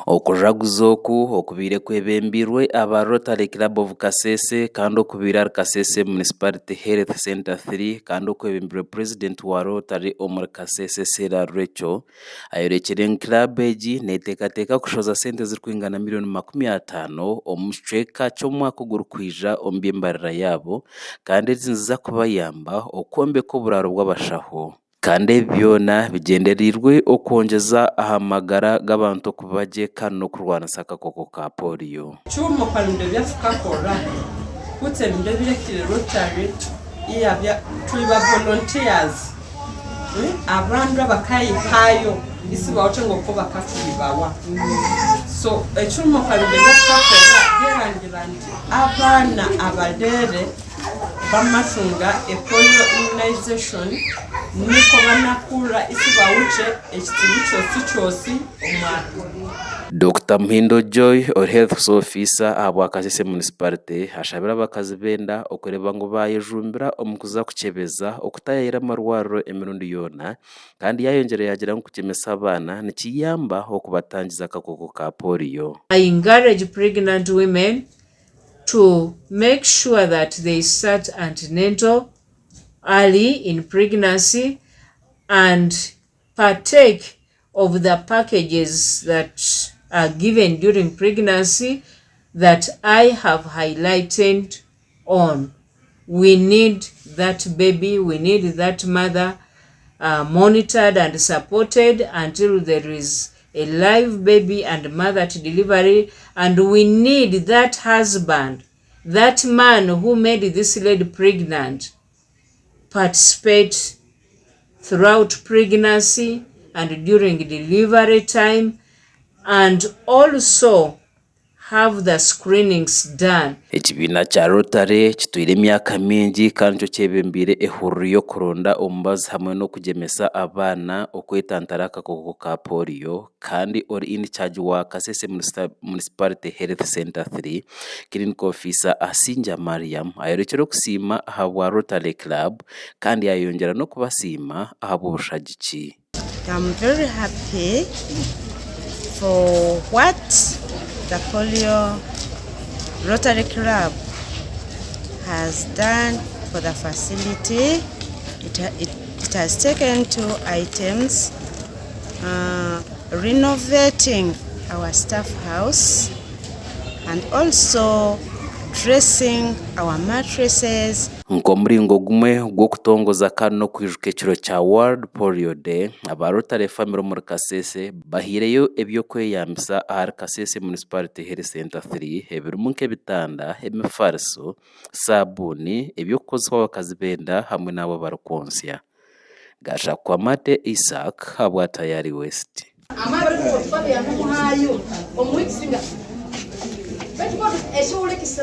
Okujaguza oku okubaire kwebembeirwe aba Rotary Club of Kasese kandi okubaire ahari Kasese Municipality Health Centre 3 kandi okwebembirwe Purezidenti wa Rotary omuri Kasese Sarah Rachel ayorekire ngu kiraabu egi neeteekateeka kushohoza sente zirikwingana miriyoni 50 omu kicweka ky'omwaka ogurikwija omu by'embarira yaabo kandi ezi niziza kubayamba okwombeka oburaaro bw'abashaho. Kandi ebi byona bigyendereirwe okwongyeza aha magara g'abantu okuba gye kandi n'okurwanisa akakooko ka pooriyo. Chuma kwa bindu ebyafukakora kutse ebindu ebirekire Rotary iyabya tuli ba volunteers abandu abakayihayo isi bawuthe ngoko bakatuli bawa. So echuma kwa bindu ebyafukakora byerangira nti abaana abalere bamatunga epolio immunization niko banakura isi bawuthe ekitsibu kyosi kyosi omwaka. Dokita Muhindo Joy ori Health Officer ahabwa Kasese Municipality ashabire abakazi b'enda okureeba ngu bayejumbira omu kuza kukyebeza okutayayira amarwariro emirundi yoona kandi yayongyera yaagira ngu kugyemesa abaana nikiyamba okubatangiza akakooko ka pooriyo. I encourage pregnant women to make sure that they start antenatal early in pregnancy and partake of the packages that are given during pregnancy that I have highlighted on. We need that baby, we need that mother monitored and supported until there is a live baby and mother at delivery, and we need that husband, that man who made this lady pregnant, participate throughout pregnancy and during delivery time, and also have the screenings done. Ekibiina kya Rotary kitwire emyaka mingi kandi nikyo kyebembeire ehururu y'okuronda omubazi hamwe n'okugyemesa abaana okwetantara akakooko ka pooriyo kandi ori in charge wa Kasese Municipality Health Centre 3 Clinical Officer Asinja Mariam ayorekire okusiima ahabwa Rotary Club kandi yayongyera n'okubasiima ahabw'obushagiki. I'm very happy for what the Polio Rotary Club has done for the facility. It has taken two items, renovating our staff house and also dressing our mattresses. Nk'omuringo gumwe gw'okutongoza kandi n'okwijuka ekiro kya World Polio Day, aba Rotary Family omuri Kasese bahaireyo eby'okweyambisa ahari Kasese Municipality Health Centre 3 ebirimu nk'ebitanda, emifariso, saabuuni, eby'okukozesibwa abakazi b'enda hamwe n'abo abarikwonsya. Gashakwamate Isaac ahabwa Tayari West.